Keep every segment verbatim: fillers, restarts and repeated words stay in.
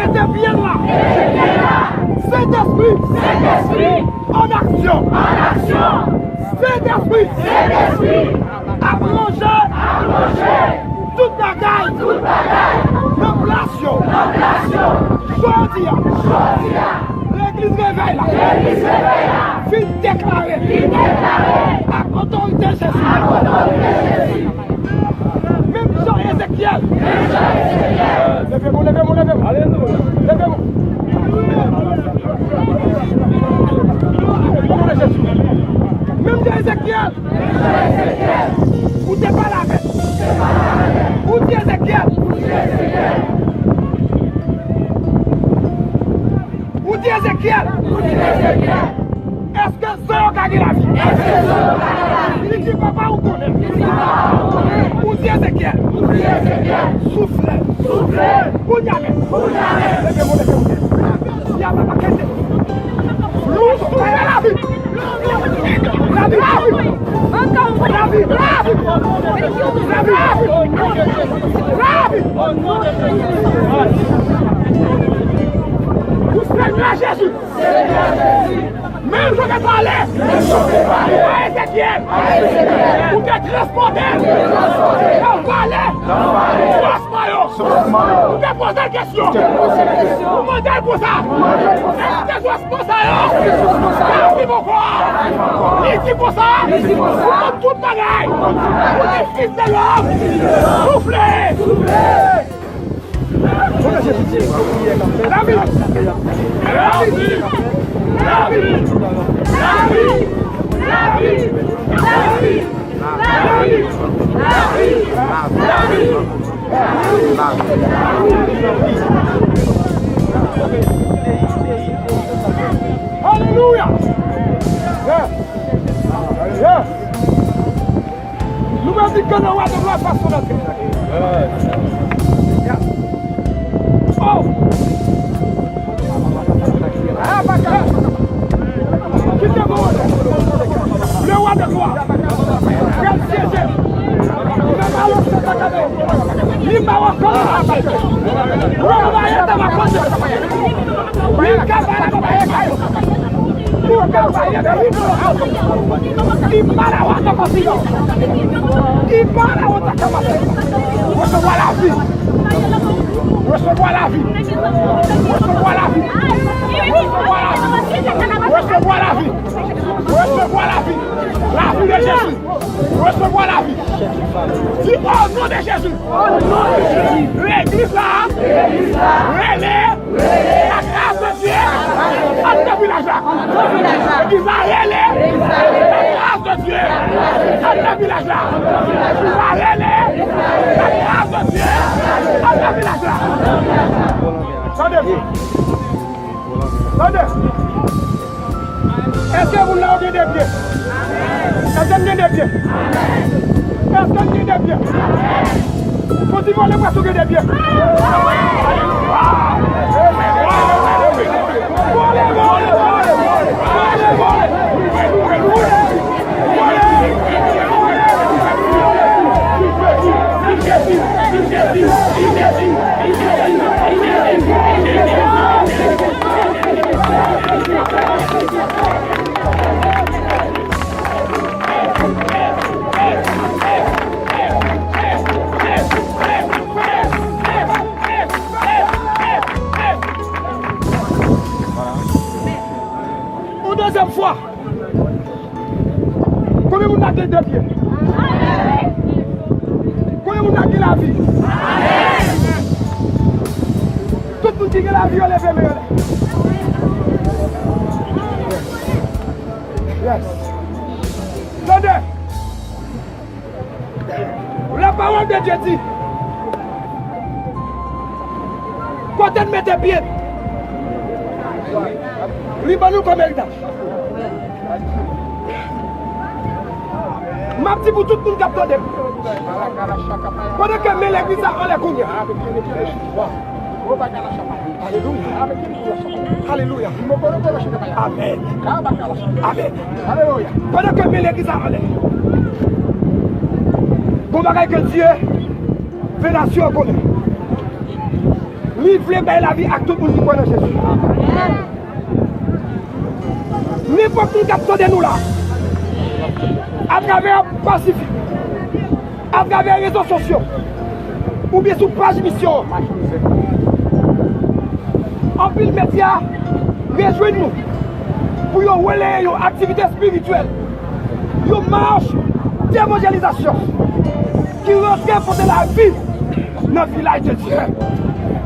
Mete pye l la. Sentespri. Sentespri. An aksyon. An aksyon. Sentespri. Sentespri. Ap ranje. Ap ranje. Tout bagay. Tout bagay. Nan plas yo. Nan plas yo. Jodi a. Jodi a. Legliz Revèy la. Legliz Revèy la. Fin deklare. Fin deklare. Ak otorite Jezi. Ak otorite Jezi. Menm jan Ezekyèl. Menm jan Ezekyèl. Leve mwen, leve mwen, leve mwen. Alelouya. Leve mwen. O non de Jezi. Menm jan Ezekyèl. Ou te pale avè l. Ou di Ezekyèl. Ou di Ezekyèl. Èske zon yo ka gen lavi? Li di papa ou konnen. Ou di Ezekyèl. Soufle. Kounye a menm. Leve mwen, leve mwen. Ya papa kete. Lavi. Lavi. Lavi. Lavi. Lavi. Lavi. Pou Senyè Jezi. Menm jan w te pale a Ezekyèl, ou te transpòte l nan vale osman yo. Ou te poze l kesyon. Ou mande l konsa, èske osman sa yo ka viv ankò? Li di konsa, ou konn tout bagay. Ou di, fis de lòm, soufle. Lavi! Lavi! Alelouya! Yeah! Yeah! Nou pral di ke le roi de gloire passe son entrée. Oh! Kite bon, le roi de gloire pral syeje. Li ba w ankò. Li ka ba w ankò. Resevwa lavi. Resevwa lavi. Resevwa lavi. Resevwa lavi. Resevwa lavi. Lavi de Jezi. Resevwa lavi. Di, o non de Jezi. Legliz la. Rele. Rele. La grâce de Dieu. Antre nan vilaj la. Legliz la rele. La grâce de Dieu. Antre nan vilaj la. Legliz la rele. La grâce de Dieu. Antre nan vilaj la. Tande. Tande. Èske moun la yo gen de pye? Èske n gen de pye? Èske n gen de pye? Fò di vòlè pwès ou gen de pye. Yon dezyèm fwa. Konbyen moun la gen de pye? Konbyen moun la gen lavi? Tout moun ki gen lavi yo leve men yo la. Yes. Tande. La parole de Dieu dit, kote n mete pye n, li ban nou kòm eritaj. M ap di pou tout moun k ap tande m, pandan ke men legliz la anlè kounye a. Alelouya. Alelouya. Amèn. Amèn. Pandan ke men legliz la anlè, gon bagay ke Dye fè nasyon an konnen. Li vle bay lavi ak tout moun ki kwè nan Jezi. Nenpòt moun k ap tande nou la, atravè Pasifik, atravè rezo sosyo, oubyen sou paj misyon an, anpil medya rejwenn nou pou yo releye yon aktivite espirityèl, yon mach devanjelizasyon ki rantre pote lavi nan vilaj de Dye.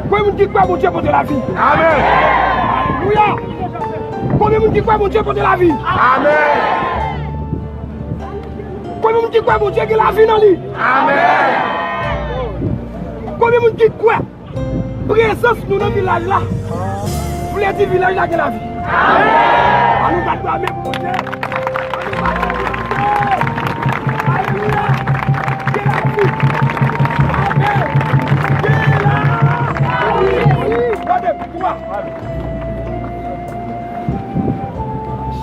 Konbyen moun ki kwè Bondye pote lavi? Amèn. Alelouya. Konbyen moun ki kwè Bondye pote lavi? Amèn. Konbyen moun ki kwè Bondye gen lavi nan li? Amèn. Konbyen moun ki kwè prezans nou nan vilaj la vle di vilaj la gen lavi? Amèn. Ann nou bat bra men pou Bondye. Ann nou bat bra men pou Bondye. Alelouya. Gen lavi. Amèn. Gen lavi. Gade, pouvwa.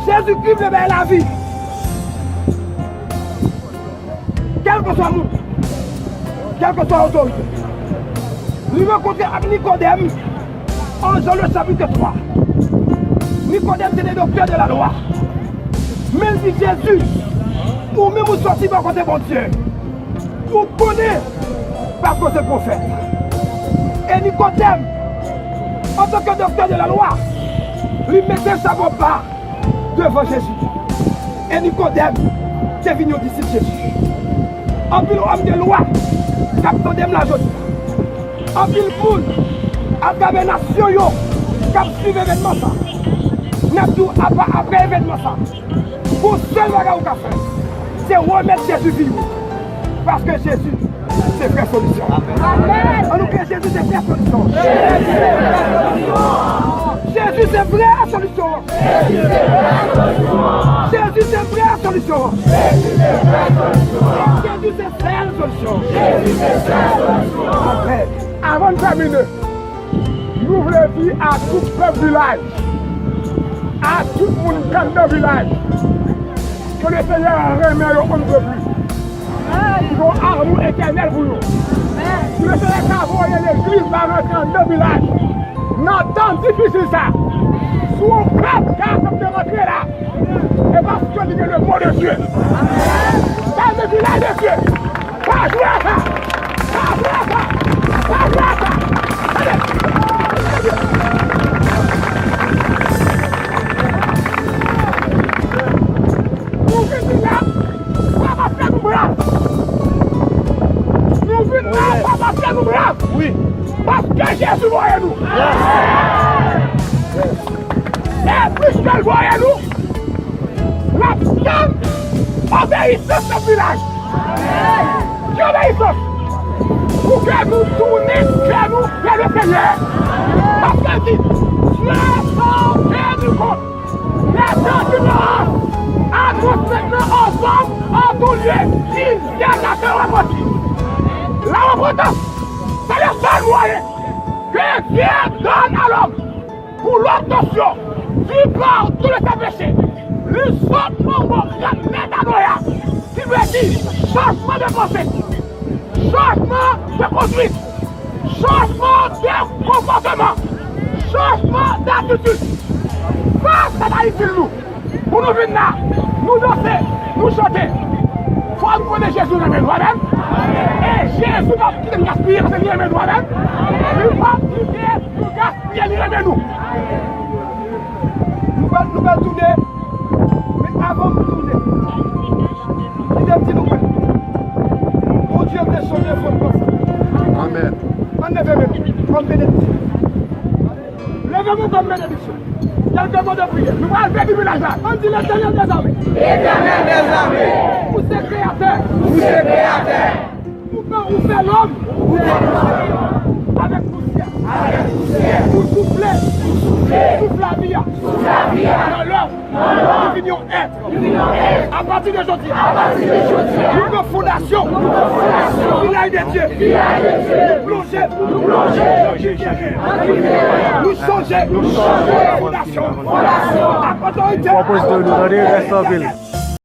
Jezikri vle bay lavi. Kèlkeswa moun, kèlkeswa otorite. Li rankontre ak Nikodèm an Jan le chapitre twa. Nikodèm se te doktè de la lwa. Men l di Jezi, ou menm ou sòti bò kote Bondye. Ou konnen paske w se pwofèt. E Nikodèm, antanke doktè de la lwa, li mete chapo pa devan Jezi. E Nikodèm te vin yon disip Jezi. Anpil òm de lwa k ap tande m la jodi a. Anpil moun atravè nasyon yo k ap swiv evènman sa. N ap di w apa, apre evènman sa, gon sèl bagay ou ka fè, se remèt Jezi vi w. Paske Jezi se vrè solisyon. Amèn. Ann nou kriye, Jezi se vrè solisyon. Jezi se vrè solisyon. Jezi se vrè solisyon. Jezi se sèl solisyon. Amèn. Avan n tèmine, nou vle di a tout pèp vilaj, a tout moun k anndan vilaj, ke Lesenyè renmen yo on ne peut plus. Ki gon amou etènèl pou yo. Ki Lesenyè ka voye legliz la rantre anndan vilaj. Nan tan difisil sa, si yon pèp ka aksepte rantre la, e paske li gen le mot de Dieu. Sa se vilaj de Dieu. Pa jwe a sa! Pa jwe a sa! Pa jwe a sa! Gade! Nou vin la, pa paske nou brav. Nou vin la, pa paske nou brav. Wi. Paske Jezi voye nou. Yes. Yes. E piske l voye nou, n ap tann obeyisans nan vilaj. Ki obeyisans? Pou ke nou tounen kè nou vè Lesenyè. Paske l di, Dieu porte du compte. Les gens qui me rendent à compte maintenant ensemble en tout lieu, il y a la repentance. La repentance, c'est le seul moyen que Dieu donne à l'homme pour l'obtention du pardon de ses péchés. Li sot nan mo grik metanoia, ki vle di chanjman de panse, chanjman de konduit, chanjman de konpòteman, chanjman datitid. Sa, sa ta itil nou. Pou nou vin la, nou danse, nou chante. Fò nou konnen Jezi renmen nou, amèn. E Jezi p ap kite n gaspiye paske li renmen nou, amèn. Li p ap kite nou gaspiye, li renmen nou. Nou pral, nou pral tounen, men avan nou tounen, kite m di nou ke Bondye vle chanje fòm konsa. Amèn. Ann leve men nou, kòm benediksyon. Leve men nou kòm benediksyon. Kèlke mo de priyè. Nou pral beni vilaj la. Ann di, Letènèl dèzame. Letènèl dèzame. Ou se kreyatè. Ou se kreyatè. Ou fè, ou fè lòm. Ou fè lòm. Avèk pousyè. Avèk pousyè. Ou soufle. Ou soufle. Souf lavi a. Souf lavi a. Nan lòm. Nan lòm. Li vin yon èt. Li vin yon èt. Apati de jodi a. Apati de jodi a. Nou pran fondasyon. Nou pran fondasyon. Vilaj de Dye. Vilaj de Dye. Nou plonje. Nou plonje. Nou chanje. Nou chanje. Fondasyon. Fondasyon. Ak otorite. Pwopozisyon nou tande, rèste anpil.